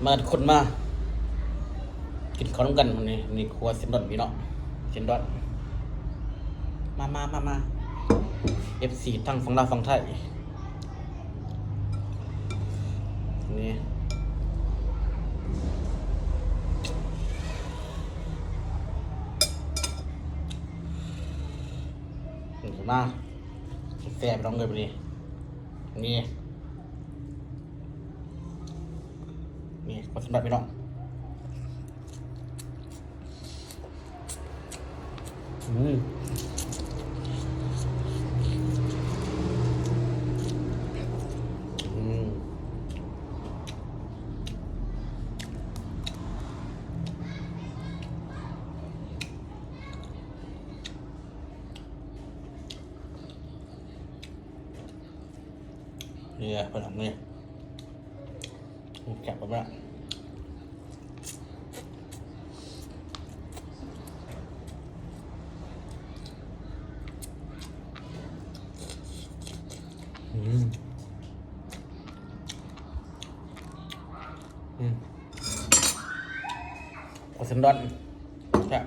ມາທຸກຄົນ ມາກິນເຂົ້ານຳກັນມື້ນີ້. ນີ້ຄົວເຊນດອນພີ່ນ້ອງ ເຊນດອນ ມາ ມາ ມາ ມາ ເອັຟຊີ ທັງຝັ່ງລາວຝັ່ງໄທ ນີ້ ມາແຊບໆ ພີ່ນ້ອງເອີຍ ມື້ນີ້ ນີ້ ນີ້ ຄົວເຊນດອນພີ່ນ້ອງ. ອືມ ອືມ ນີ້ແຫຼະ ພີ່ນ້ອງ ນີ້ ແຊບແບບ ອືມ ອືມ ຄົວເຊນດອນ ແຊບ.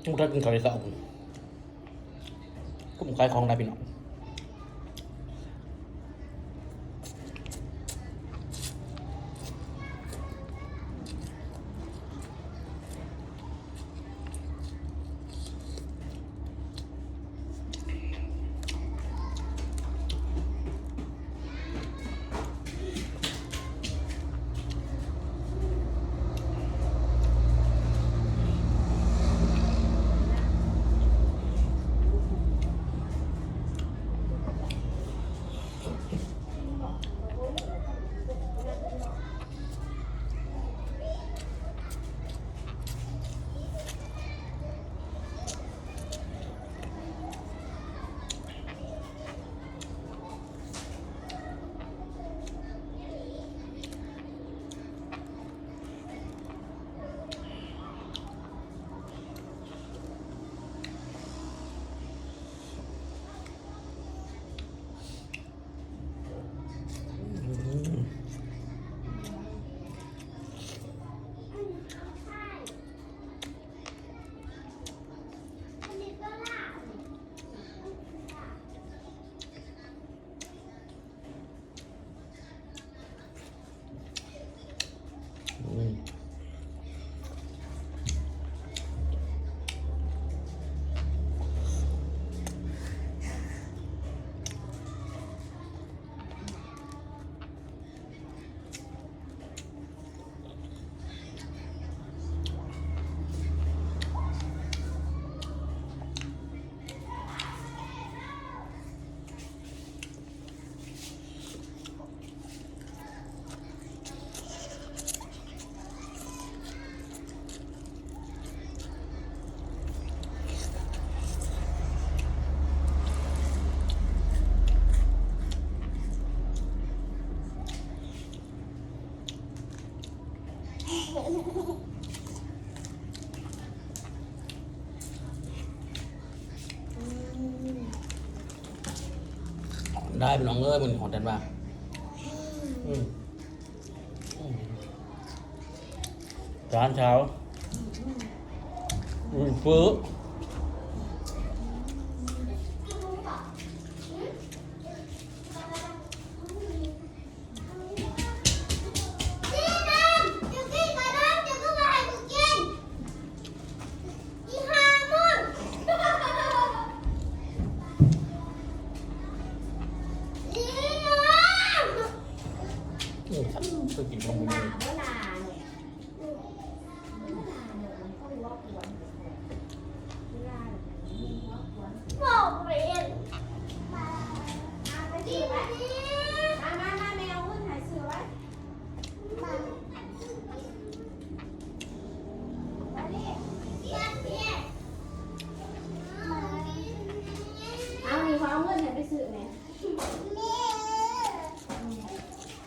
ບໍ່ໄດ້ກິນເຂົ້າເລີຍ ເຊົ້າ ກຸ້ມຂາຍຂອງໄດ້ພີ່ນ້ອງ. ໄດ້ພີ່ນ້ອງເອີຍ ມື້ນີ້ຮອດແດນວ່າ ອືມ ອືມ ຈານເຊົ້າ ອືມ ເຝີ. ເອົານີ້ ຂໍເອົາເງິນໃຫ້ໄປຊື້ແດ່. ເ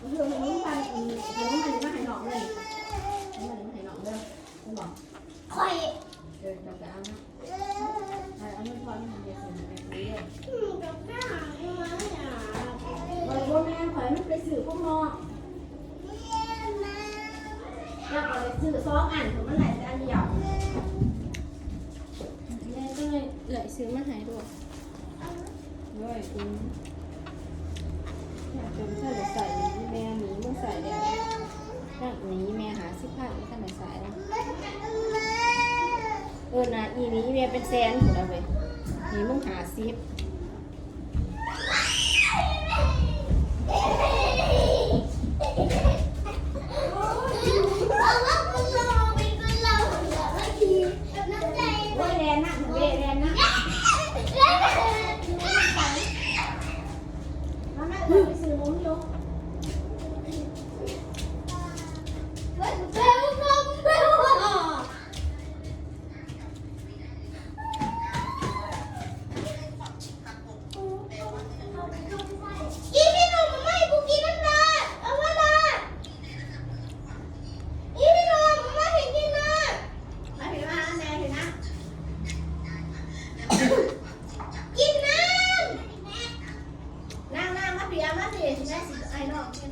ອີ ໃຫ້ມັນ ໃຫ້ມັນມາໃຫ້ນ້ອງເດີ ໃຫ້ມັນມາໃຫ້ນ້ອງເດີ ເຫັນບໍ່? ຂ້ອຍ ເອີ ເຈົ້າກະເອົາເນາະ ເອົາເງິນທອນໃຫ້ແມ່ຊື້ໃຫ້ແມ່ຊື້ເດີ. ອືມ ເຈົ້າກະເອົາ ຊື້ສອງອັນ ມັນໄດ້ແຕ່ອັນດຽວ. ແມ່ກໍເລີຍເອື້ອຍຊື້ມາໃຫ້ໂລດ. ໂອ້ຍ ອືມ ຢາກເປັນ ບໍ່ທັນໄດ້ໃຊ້ ອີ່ແມ່ໜີເມືອໃຊ້ແລ້ວ. ນັກໜີແມ່ຫ້າສິບພັນ ບໍ່ທັນໄດ້ໃຊ້ແລ້ວ. ເອີ ນະ ອີ່ໜີແມ່ເປັນແສນພຸ້ນລະເວີຍ ໜີມຶງຫ້າສິບ. ໂອ້ຍ ແລ່ນນະ ເວ ແລ່ນນະ ມາ ມາ ໄປຊື້ນົມຢູ່. ອີ່ພີ່ໜຸ່ມ ເອົາມາໃຫ້ກູກິນນຳເດີ ເອົາມາເດີ ອີ່ພີ່ໜຸ່ມ ເອົາມາໃຫ້ກິນນຳ. ມາພີ່ ມາຫາແມ່ພີ່ນະ ກິນນຳ. ນັ່ງໆ ມາພີ່ ເອົາມາພີ່ ແມ່ຊິໃຫ້ນ້ອງກິນ.